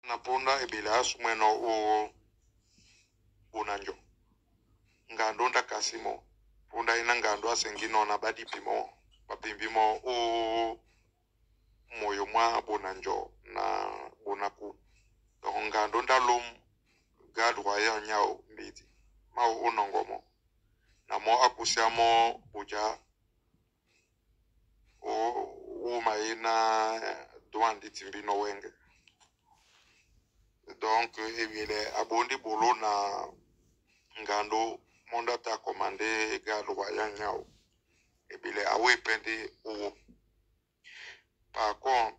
Na póndá ebele á súmwɛ́nɔ̄ ó bonanjɔ. Ŋgando ndá kasi mɔ́. Póndá í ná ŋgando á seŋgínɔ̄ na ɓá dipi mɔ́, ɓá pimbí mɔ́ ó moyo mwá bonanjɔ na bonaku. Donc ŋgando ndá lôm garde royal nyáō mbidi máō ó nɔŋgɔ mɔ́. Na mɔ́ á kusíá mɔ́ bojá ó wúma e ná droit ndé timbínɔ̄ wɛ́ŋgɛ̄. Donc ebele a ɓondí ɓoló na ŋgando mɔ́ ndé á tá commandé garde royal nyáō. Ebele a wêy pɛ́ ndé ówó. Par contre,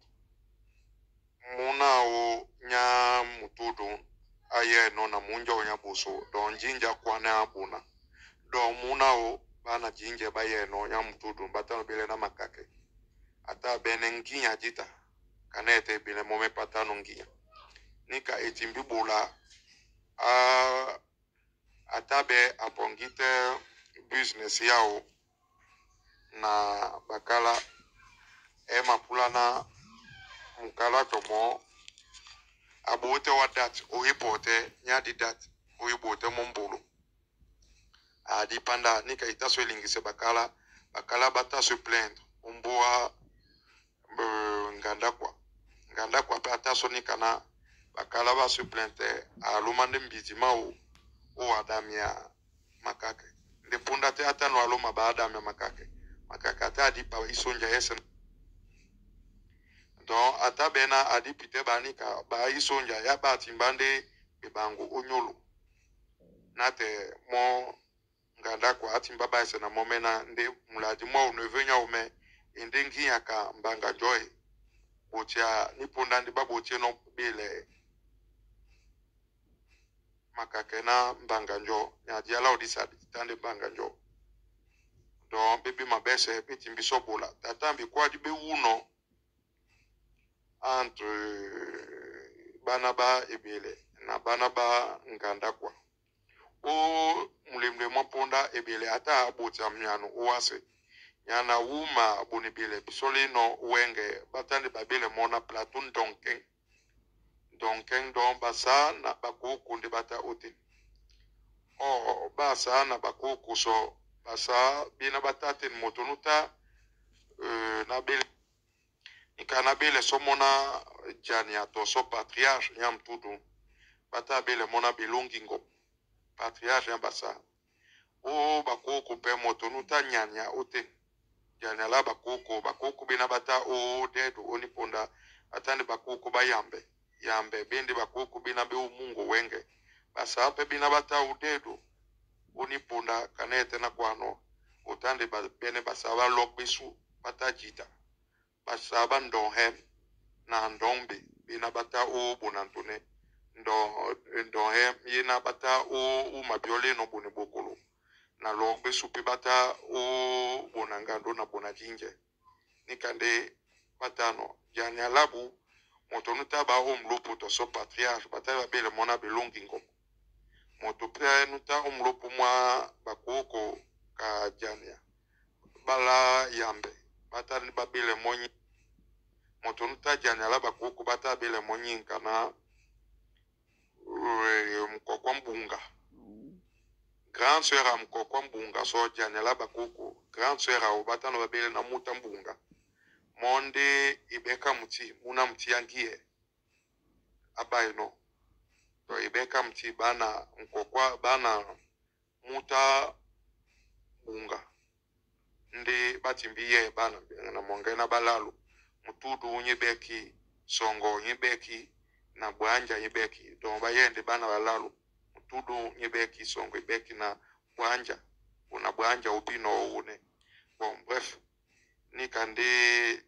múna áō nyá mutúdu á yɛ́nɔ̄ na múnja áō nyá ɓosó donc jínja á kwánɛ́ á ɓona. Donc múna áō ɓána jínjɛ́ ɓá yɛ́nɔ̄ nyá mutúdu ɓá tá ɓélɛ́ ná makakɛ. A tá ɓɛ́nɛ́ ŋgínya jǐta kaná ɛ́ tɛ́ ebele mɔ́ mɛ́ pátánɔ́ ŋgínya. Níka e timbí ɓola a tá ɓɛ́ a pɔŋgí tɛ́ business yáō na ɓakálá e mapúláná mukálá tɔ mɔɔ́ a ɓoótɛ́ wá date ó epɔtɛ́ nyá di date ó eɓootɛ́ mɔ́ mbolo. A di panda nika i tá so elingisɛ bakala, bakala ba tá se plaindre ombóa nganda kwa. Nganda kwa pe ata so nika na bakala ba se plaindre aloma nde mbidi mao o adamia makake. Nde punda te ata no aloma ba adamia makake. Makake ata adi pa isonja yese. Donc ata bena adi pite banika ba isonja ya ba timbande bebango onyolo. Na te mo nganda kwa atimba ba ese na momena nde muladi mwa neveu nya ome ende nginyaka mbanga joy botia ni ponda nde ba botie no bele makake na mbanga njo nya diala odisa tande mbanga njo. Donc bebe mabese be timbi sobola tata mbi kwadi be wuno entre bana ba ebele na bana ba nganda kwa. O mulemle mwa ponda ebele ata abotia miano owase. Nyana wuma bonibele bisole no wenge batande babele mona plateau ndonken. Ndonken don basa na bakoko nde bata ote. Or basa na bakoko so basa bina batate moto nuta na bele nika na bele so mona jani ato so patriarche nya mtudu bata bele mona belongi ngo patriarche nya basa o bakoko pe moto nuta nyanya ote jani ala bakoko bakoko bina bata o dedo oni ponda atande bakoko bayambe yambe bende bakoko bina be umungo wenge basa pe bina bata udedo oni ponda kanete na kwano otande ba bene basa ba lok besu bata jita basa ba ndonhem na ndombe bina bata o bonantone ndo ndonhem ye na bata o umabiole no bone bokolo na lok besu pe bata o bonangando na bonajinje nikande batano jani alabu moto nuta ba o mlopo to so patriarche bata babele mona belongi ngoko moto pe nuta o mlopo mwa bakoko ka jania bala yambe bata ni babele monyi moto nuta jani ala bakoko bata bele monyi nkana mkokwa mbunga grande sœur ya mkokwa mbunga so jani ala bakoko grande sœur ao bata no babele na muta mbunga monde ibeka muti muna muti yangie abai no to ibeka muti bana mkokwa bana muta mbunga nde batimbi ye bana na monga na balalu mutudu nyebeki songo nyebeki na bwanja nyebeki donc bayende bana balalu mutudu nyebeki songo ibeki na bwanja una bwanja ubino une bon bref nikande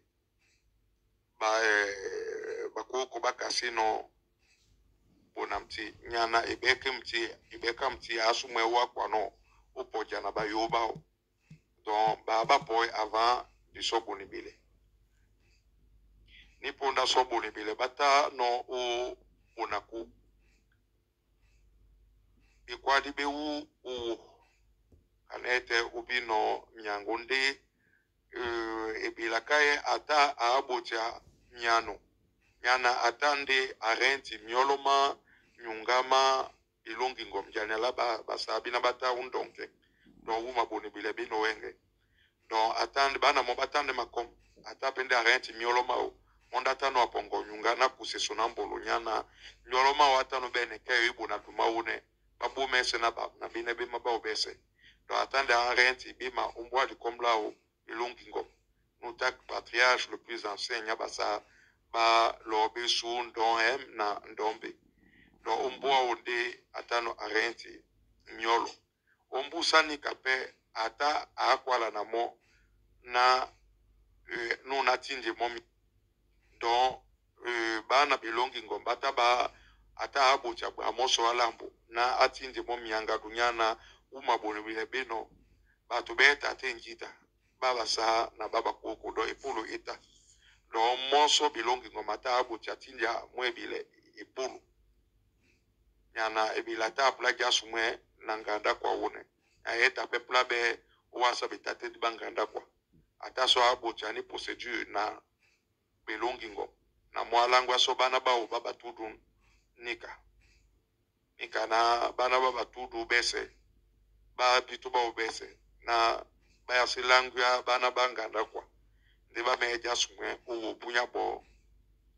ba bakoko bakasino bona mti nyana ibeke mti ibeka mti asumwe wakwano upoja na bayoba donc baba poy avant du sobonibile ni ponda sobonibile bata no o bonaku bikwadi bewu uwu kanete ubino nyango nde ebilaka ye ata abotia miano. Nyana ata nde arɛnti myɔlɔ ma nyunga ma elongi ngom jani ala basaa bina bata undonke donc wuma boni bile bino wenge donc atande bana mo batande makom ata pende arɛnti myɔlɔ ma o monda tano apongo nyunga na kuseso na mbolo nyana myɔlɔ ma o atano bene ke ibu na duma une babu mese na ba na bine bima ba obese donc atande arɛnti bima umbwa likomla o elongi ngom nutak patriarche le plus ancien nya basa ba lobe su ndon em na ndombe donc umbwa onde atano arɛnti myɔlɔ ombusa nika pe ata akwala na mo na nuna tindi mo donc bana belongi ngomba ata ba ata abotya bwa moso alambo na atindi mo mianga dunyana uma bone bile beno bato beta te njita baba sa na baba koko do epulu ita donc moso bilongi ngomba ata abotya tindia mo ebile epulu nyana ebile ata apula jasu mwe na nganda kwa wone ayeta pe pula be owasa betate di banganda kwa ata so abotya ni procédure na belongi ngom na mwalangu aso bana bao baba tudu nika nika na bana baba tudu bese ba bitu bao bese na bayasilangu ya bana banganda kwa nde bameja sumwe owo bunya bo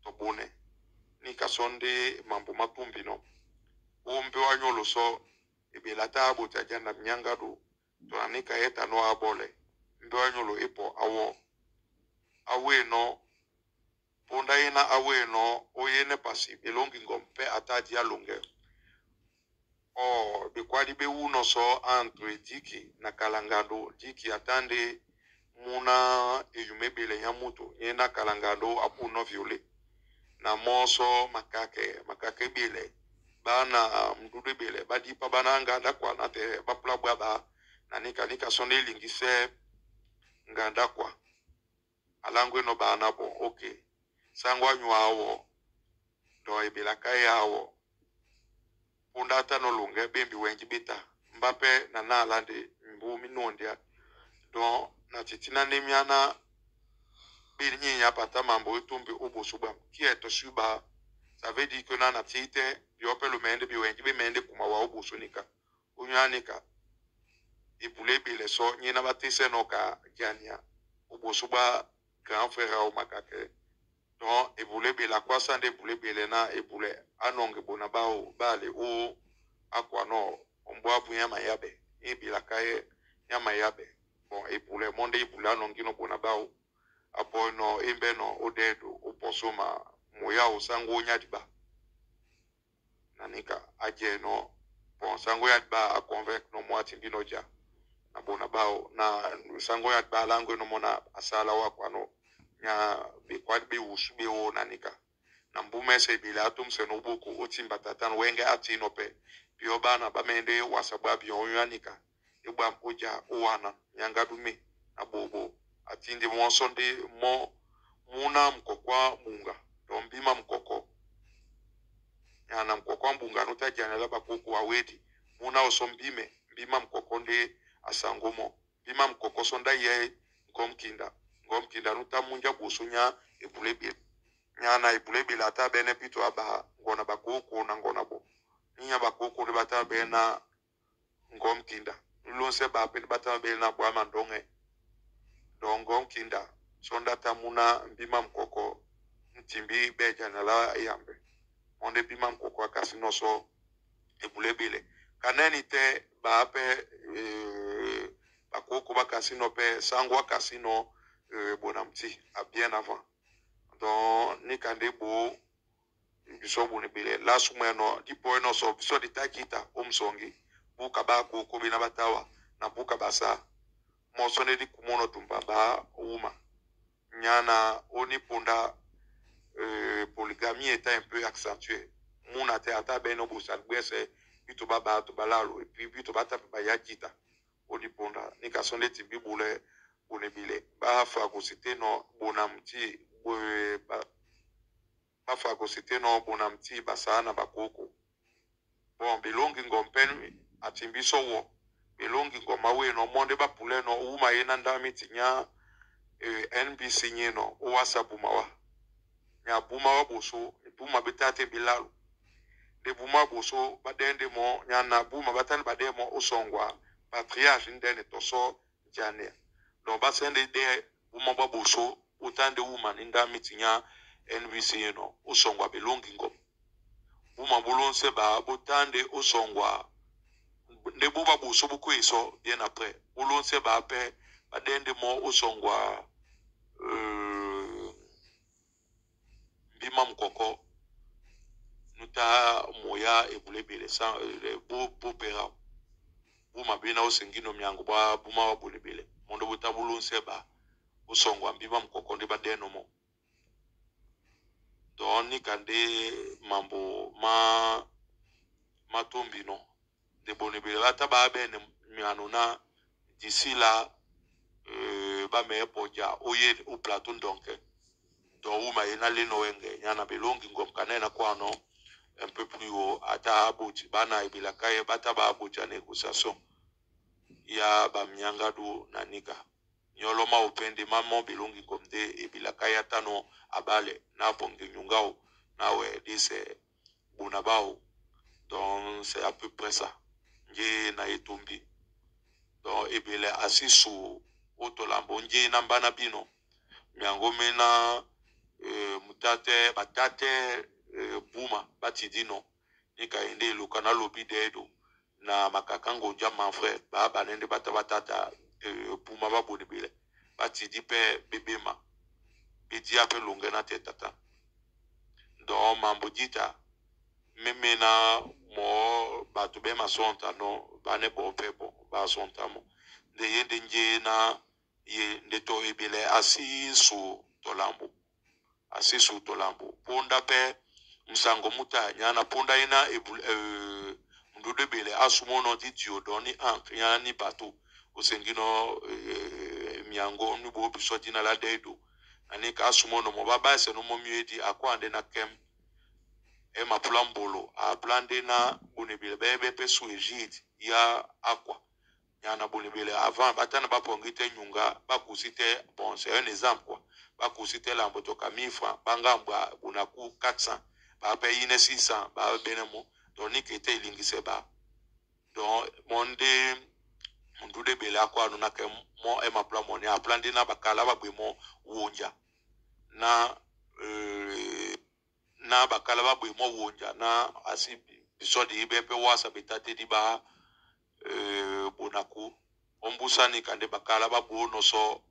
tobune nika sonde mambo matumbi no ombe wa nyolo so ebela ta abotya janda mnyangadu to na nika eta no abole mbe wa nyolo ipo awo awe no ponda yena awe no oyene pasi elongi ngompe ata di alonge o bekwadi be wuno so entre diki na kalangando diki atande muna eyume bele ya mutu yena kalangando apu no violé na moso makake makake bele bana mdudu bele badipa bana nganda kwa na te bapula bwa ba na nika nika sonde elingise nganda kwa alangwe no bana bo okay sango anywa awo do ebelaka ye awo punda ata no lunge bembi wengi bita mbape na nala nde mbu minondia donc na titina nde miana bini pata mambo etumbi obosu bwa qui est suba ça veut dire que na na tite biope lo mende bi wengi be mende kuma wa obosu nika onya nika ebule bele so nyina batise no ka jania obosu bwa grand frère au makake donc ebule bele akwasa nde ebule bele na ebule anonge bona bao bale o akwa no ombwa bunya mayabe ebilaka ye nyama yabe bon ebule monde ebule anongi no bona bao apo no embe no odedo oposoma moya osango onyadiba nanika aje no bon sango ya ba a convaincre no mo atindi no ja na bona bao na sango ya ba lango no mona asala wa kwa no nya be kwa be wusu be wo nanika na mbume se bila atum se no buku otimba tatan wenge ati no pe bio bana ba mende wasabwa bio onyanika egba oja owana nyanga dume na bobo atindi mo sonde mo muna mkokwa munga to mbima mkoko yana mkoko mbunga nuta jana la bakoko awedi muna oso mbime mbima mkoko nde asangomo mbima mkoko sonda ye ngomkinda ngomkinda nuta munja busunya ebule bile nyana ebule bile ata bene pito aba ngona bakoko na ngona bo ninya bakoko ne bata bena ngomkinda lonse ba pe bata bena bwa mandonge do ngomkinda sonda tamuna mbima mkoko ntimbi beja na la yambe monde bima mkoko akasi noso ebulebele kaneni te ba pe bakoko bakasi no pe sango akasi no bonamti a bien avant donc nikande bo biso bonebele la sumwe no dipo no so biso ditakita omsongi buka bakoko bina batawa na buka basa moso ne dikumono tumba ba uma nyana oni punda polygamie était un peu accentuée muna te ata beno busa gbese bito ba to balalo et puis bito bata ba yakita oni punda ni kasonde ti bibule bonebile ba fa ko cité no bonamti ba ba fa ko cité no bonamti basana bakoko bon bilongi ngompenu atimbiso wo bilongi ngoma we no monde ba pule no uma yena ndami tinya NBC nyino owasa bumawa Nya buma wa boso buma betate bilalo de buma boso badende mo nya na buma batani bade mo osongwa patriarche ndene toso jane. Donc basende de buma ba boso utande uma ninda mitinya NBC no osongwa belongi ngom buma bulonse ba botande osongwa nde buba boso bukweso bien après bulonse ba pe badende mo osongwa mbima mukoko nuta moya ebulebele sans bo bopera buma bina osengino miango bwa buma wa bulebele mondo buta bulonse ba osongwa mbima mukoko nde badeno mo. Donc nika nde mambo ma matombino de bonebele bata ba bene miano na d'ici là ba me poja oye au plateau. Donc uma ye na leno wenge nyana belongi ngom kanena kwano un peu plus haut ata abuti bana ebilaka ye bata ba abuti ya négociation ya bamiangadu na nika nyoloma opende mamo belongi ngom de ebilaka ya tano abale na pongi nyungao na we dise bunabao. Donc c'est à peu près ça nje na etumbi. Donc ebele asisu otolambo nje na mbana bino miango mena mutate batate buma batidino nika ende eluka na lobi dedo na makaka ngonja manfred ba banende bata batata buma babonebele batidi pe bebema bedia pe longe na te tata. Donc mambo dita meme na mo bato be masonta no bane bo pe bo basonta mo nde ye nde nje na ye nde to ebele asisu tolambo asisu tolambo ponda pe musango muta nyana ponda ina ebu ndudu ebele asumono di diodoni ancre nyana ni bato osengino miango ni bo biso dina la dedo ani ka asumono mo baba se no mo miedi akwande na kem e mapula mbolo a plande na bonebele bebe pe sous égide ya akwa nyana bonebele avant batana bapongi te nyunga bakusi te. Bon, c'est un exemple quoi, bakusi te lambo toka 1000 francs bangambwa bunaku 400 bape ine 600 ba bene mo. Donc ni kete ilingise ba donc monde mundude bele akwa no na ke mo e mapula mo ni aplande na bakala babwe mo wonja na na bakala babwe mo wonja na asi biso di be pe wasa betate di ba bonaku ombusani kande bakala babu no so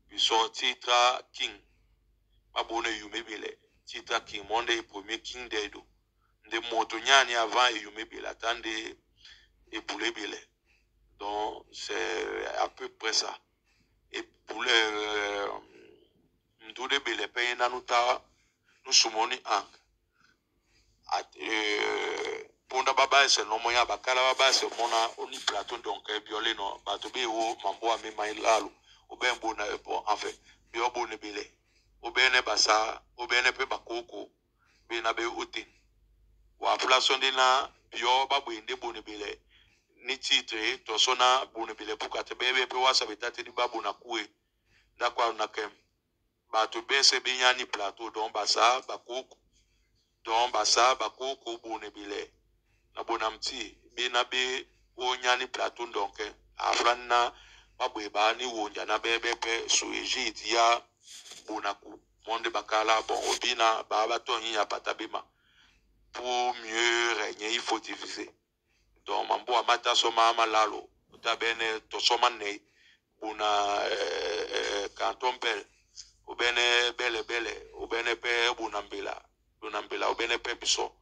biso titra king babu no yume bele titra king monde premier king dedo nde moto nyani avant eyume bele atande ebule bele. Donc c'est à peu près ça. Et pour le ndude bele pe nanu ta nusumoni ang ponda baba ese no moya bakala baba ese mona oni plateau. Donc biole no bato be wo mambo ame mai lalu obe mbona bon, en fait bio bone bele obene basa obene pe bakoko be na be ote wa place ndi na bio babwende bone bele ni titre to sona bone bele pukate bebe pe wasa betate di babu na kue ndakwa na kem bato bese benyani plateau. Donc basa bakoko donc basa bakoko bone bele na bona mti be na be onyani plateau. Donc afranna babwe ba ni wonja na bebe pe sous égide ya bonaku monde bakala. Bon, obina ba bato ya patabema pour mieux régner il faut diviser. Donc mambo amata soma malalo utabene to soma ne buna canton bel obene bele bele obene pe buna mbila buna mbila obene pe biso.